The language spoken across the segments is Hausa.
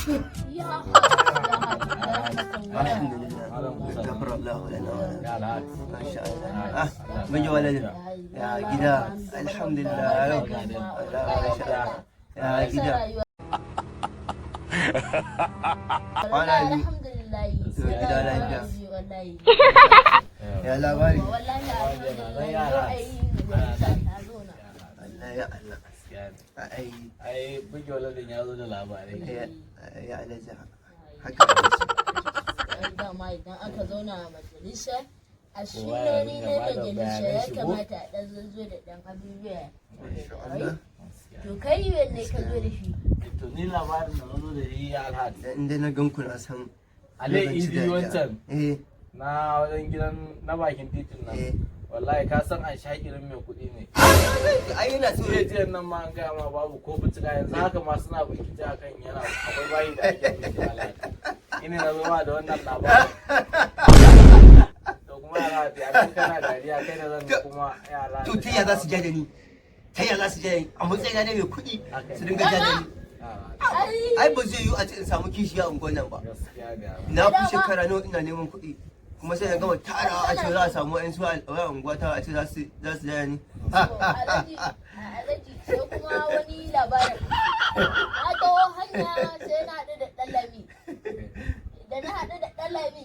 Ya. Alhamdulillah. Malam Musa. غفر الله لنا ولكم. Ya Alhaji. Masha Allah. Ah, mun ji waladin. Ya gida. Alhamdulillah. Allah, masha Allah. Ya gida. Kwana biyu. Alhamdulillah. To, gida lafiya. Wallahi. Ya labari. Wallahi alhamdulillah. Yau ai majalisa ta zauna. Allah ya Allah. Ai, Ai buge waladin ya zo da labarai. ya ya Alhaji. Haka ne. Ai dama idan aka zauna a majalisa a Kowa ya sunoni ringa na bada majalisa bayanan ya shi ko? kamata a ɗan zazzo da ɗan abubuwa. Masha Allah. To kai wanne ka zo da shi? To ni labarin da na zo da shi, ya Alhaji. Da inda na gan ku na san. Ale zan ci Idi dariya. wancan Eh, na wajen gidan na bakin titin nan. eh. Wallahi ka san an shakirin mai kuɗi ne. Ai yana so. Jiya jiyan nan ma an gaya ma babu ko bincika, yanzu haka ma suna bincike akan yana akwai bayi da ake bincike, Alhaji. Ina na zo ma da wannan labarin. To kuma yara da abin kana dariya kai da zan kuma yara. To ta ya za su ja da ni? Ta ya za su ja da ni? A matsayina na mai kuɗi su dinga ja da ni. Ai Ai ba zai yiwu a ce in samu kishiya a unguwar nan ba. Gaskiya ga. Na fi shekara nawa ina neman kuɗi. Kuma sai na gama tarawa a ce za a samu wa'yansu a unguwa ta a ce za su ja da ni. Alhaji, Alhaji, sai kuma wani labarin. Na taho hanya sai na haɗu da Ɗanlami. Da na haɗu da Ɗanlami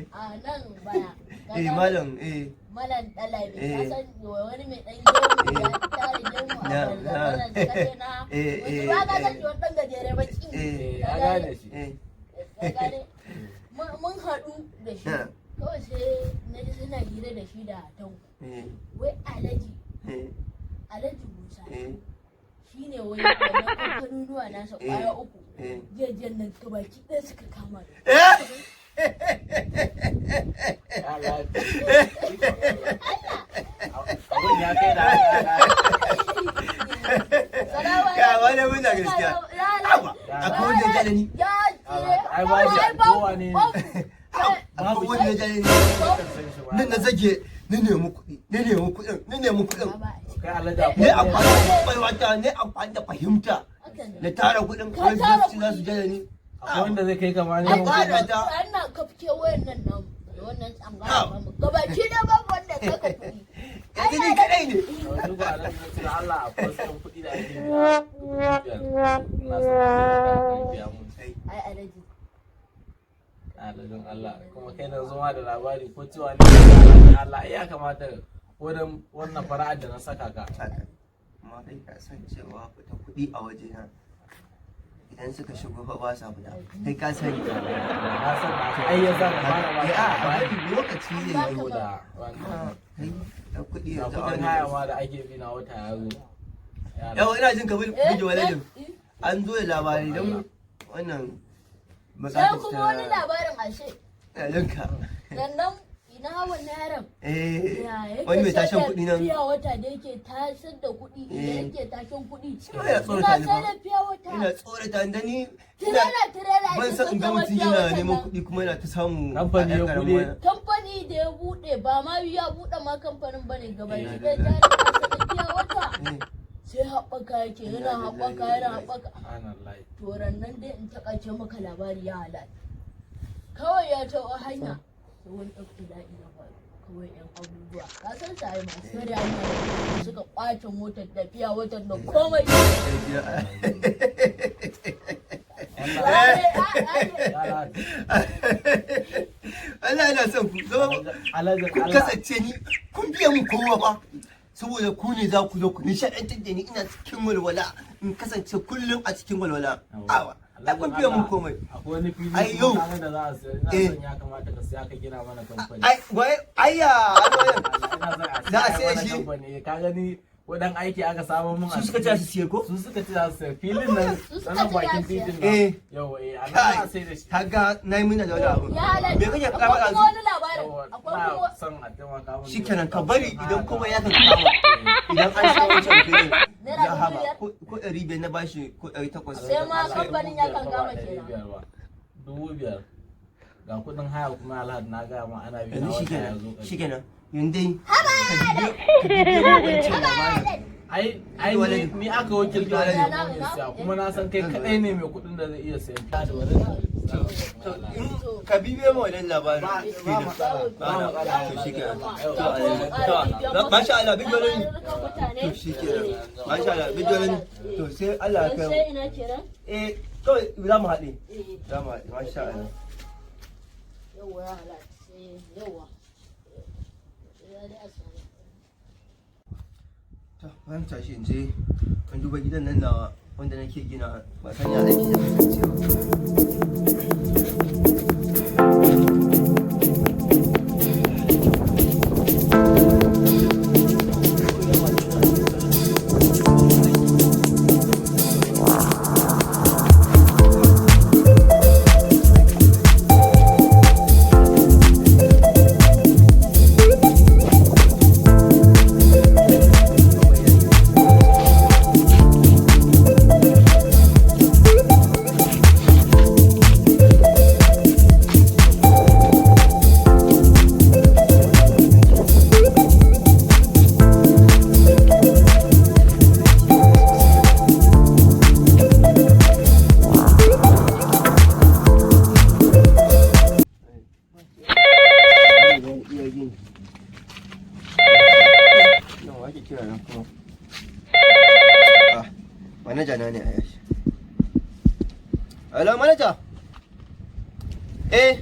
a nan baya. Ka Eh gane? Malam, eh. Malam Ɗanlami, ka san wani mai ɗan gemu ya tare gemu a Na, banza na. wannan ka ce na. Eh, Wasu eh, ba ka san eh. shi wani ɗan gajere baki. Eh. Ya gane shi. Eh. Ka gane? Mun haɗu da shi. Na. Kawai sai na ji suna hira da shi da Tanko. Eh. Wai Alhaji, Eh. Alhaji Musa. Eh. Shi ne wai wannan kamfanonuwa nasa kwaya uku Eh. jiyan nan gabaki ɗaya suka kama da Eh. Ya Alhaji. Abin ya kai da haka. Salamu Ya wani muna gaskiya. Awa, akwai wanda ya ja da ni. Ya Ai ba shi kowa ne. Akwai wanda ya ja da ni. Nan na zage na nemi kuɗi, na nemi kuɗin, na nemi kuɗin. Kai Alhaji Ne akwai amfani da kwaiwata, ne amfani da fahimta. Na tara kuɗin Ka kawai tara su za su ja da ni. Akwai wanda zai kai kama ne. Ai, ba da ta. Ana kafke wayan nan namu da wannan tsangaya namu gabaki ɗaya babu wanda ya kai ka kuɗi. Yanzu ni kaɗai ne. Yanzu ba Alhaji na ce Allah akwai wasu ɗan kuɗi da ake biya 5,000. Ina son ka biya mun. Ai Alhaji. Alhajin Allah kuma kai na zama da labari ko cewa ne Allah ya kamata wurin wannan fara'ar da na saka ka. Haka. Amma kai ka san cewa fita kuɗi a wajena. Idan suka shigo fa ba sa fita. Kai ka sani. Na san na ai ya sa na fara ba Eh, a bari lokaci zai yi. saboda wannan Kai, da kuɗi ga yanzu a kuɗin wani haya ma da ake bi na wata ya zo. Yawa ina jin ka buge waladin. Eh, eh. An zo da labarai don wannan Sai bukatar kuma wani labarin ashe. Ina jin ka. Sannan ina wannan yaron. Eh, Ya yake wani mai tashin sayar kuɗi nan. Fiya wata da yake tasar da kuɗi, da Eh. yake tashin kuɗi. Shi ma yana tsorata ni Ina fa. sai da fiya wata. Ina tsorata ni dan ni Tirela tirela ban ake san in ga sauke mutum fiya yana watan neman nan. kuɗi kuma yana ta samu Kamfani a ɗan ya ƙaramin buɗe. waya. Kamfani da ya buɗe ba ma ya buɗe ma kamfanin bane gaba Eh. ki ɗaya jari nasa da fiya wata. Eh, Sai haɓaka yake, yana haɓaka, yana haɓaka. Subhanallah. To nan dai in taƙaice maka labari ya halal. Kawai ya taɓa hanya sai wani ibtila'i ya faru. Kawai yan abubuwa. Ka san sa ai masu tare hanya suka ƙwace motar da fiya watan da komai. Ya Alhaji. Allah yana son ku zama Alhaji kun Allah. kasance ni kun biya mun kowa fa saboda ku ne za ku zo ku nishaɗantar da ni ina cikin walwala, in kasance kullum a cikin walwala. Awa, ai kun biya mun komai. Akwai wani fili Ai, yau. kuma kaga da za a siya, ina Eh. son ya kamata ka siya ka gina mana kamfani. Ai wai ayya ai, wai. Ina son a Za a siya siya mana shi? kamfani. Ka gani wadan aiki aka samu mun a Su suka ce su siya ko? Su suka ce za su siya filin nan Su suka na nan ce za bakin su siya. titin Eh. nan. Yau eh a nan za a sai da shi. Kaga na yi muna da wani abu. Ya halal. Me kake Akwai faɗa kuma ɗazu? wani labarin. Yawwa, Akwai ina kuma son a taimaka mun. Shikenan, ka bari idan kuma ya kan kama idan an sai wancan filin Naira ya dubu haba biyar? ko 500 na bashi ko 800. Sai ma kamfanin ya kan kama kenan. 5,000. Ga kuɗin haya kuma Alhaji na gaya ma ana bi na Yanzu wata ya shikenan zo ƙarshe. shikenan, yanzu dai ka bibiyo wancan labarin. Ai ai ni aka wakilta ne mun siya, kuma na san kai kadai ne mai kuɗin da zai iya sayan da wani. To in ka bibiye mu wannan labarin. Ba matsala, ba matsala. To shikenan. To masha Allah, big wani. To shikenan. Masha Allah, big wani. To sai Allah ya kai mu. Sai ina kenan? Eh, kawai za mu haɗe. Eh. Za mu haɗe, masha Allah. Yawwa ya halat. Eh, yawwa. Ya dai asalamu. To, bari tashi in je in duba gidan nan nawa wanda nake gina, ba san ya aiki ya kasance ba. Zan iya gini. Nawa ake kira nan kuma? Ah, manaja na ne a yashi. Hello, manaja. Eh.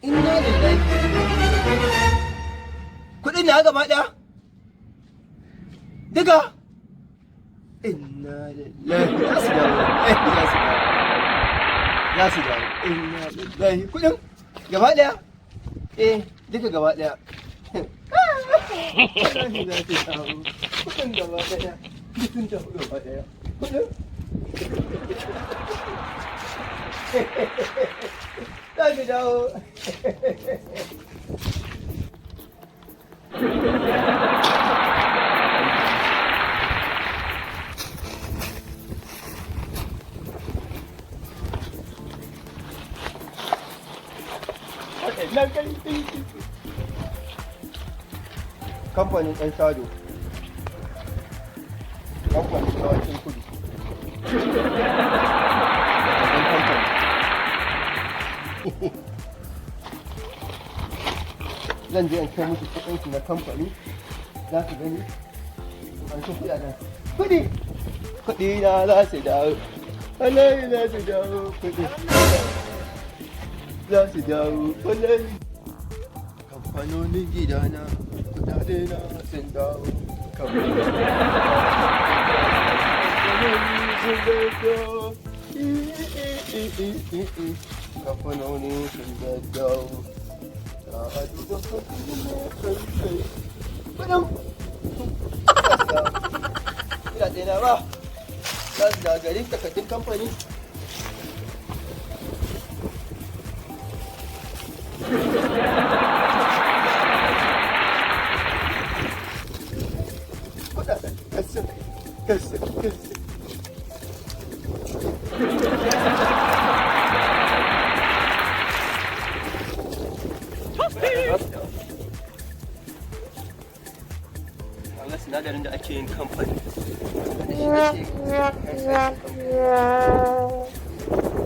Inna lillahi. Kuɗin na gaba ɗaya? Duka? Inna lillahi. Za su dawo. Eh, za su dawo. Za su dawo. Inna lillahi. Kuɗin? Gaba ɗaya? Eh, duka gaba ɗaya. Wallahi za su dawo. Kuɗin gaba ɗaya. Dukun tafi gaba ɗaya. Kuɗin? Za su dawo. Kamfanin ɗan Shado. Kamfanin Dawakin Kudu. Babban kamfani. Zan je in kai musu kuɗinsu na kamfani. Za su gani. An su kuɗaɗen. Kuɗi! Kuɗi na za su dawo. Wallahi za su dawo kuɗi. Za su dawo. Wallahi. Kamfanonin gidana, kudade na sun dawo. Kamfanoni sun dawo. Kamfanoni sun dawo. Za a duba kamfanoni. Kudin. Kudade na ba. Za su dawo garin takardun kamfani. Kudaden. Kasu. Kasu. Kasu. Wannan sinadarin da ake yin kamfani. Da shi ake yin kamfani.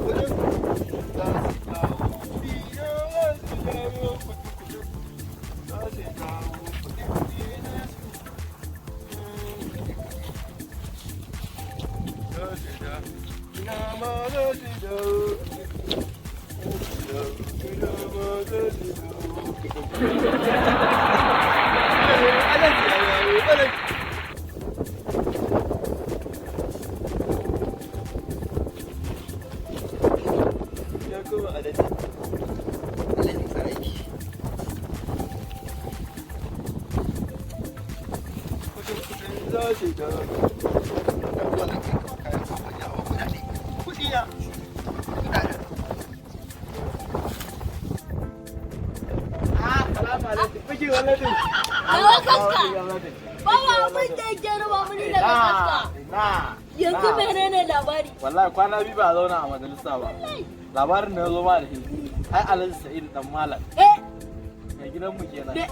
Kudin za su dawo. Kuɗi na za su dawo. Kuɗi, kuɗi. Za su dawo. Kuɗi, kuɗi na su. Za su dawo. Ina ma za su dawo. Ina ma za su dawo. Alaji ya dawo, alaji. Ya koma alaji. Alaji tsaraki. Kudin, kudin za su dawo. Zuwa zan kai kayan kamfani a kudade. Kudi na. Kudaden. Daga kaska. Babu abin da yake raba mini daga kaska. Na. Yanzu menene labari? Wallahi kwana biyu ba a zauna a majalisa ba. Labarin da ya zo ma da shi. Ai Alhaji Sa'id dan Malam. Eh, Mai gidanmu kenan. Me-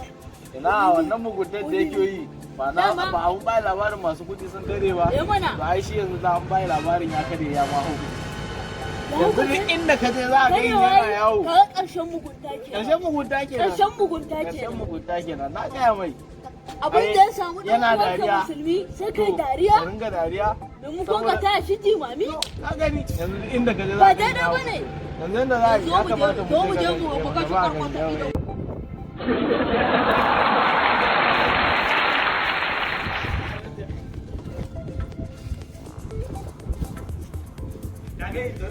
Ina wannan muguntar da yake yi. Ba na Dama- ba an bai labarin masu kuɗi sun kare ba. Eh mana. To ai shi yanzu za an bai labarin ya kare ya ma hau. Ya Yanzu hukunce? duk inda ka je za a ga Karewa yana yi, yawo. kaga ƙarshen mugunta kenan. Ƙarshen mugunta kenan. Ƙarshen mugunta Ƙarshen kenan. mugunta kenan. Na gaya mai. Abin da ya samu dan Yana uwanka dariya. musulmi sai kai To, dariya ka ringa dariya. maimakon ka taya shi jimami. Ka gani yanzu duk inda ka je za Ba a ga daidai yawo. ba ne. Yanzu yanda za a yi Zo ya mu je kamata zo mu je je mu ga buga shi gaba kwarkwata ga ido. Gane ita.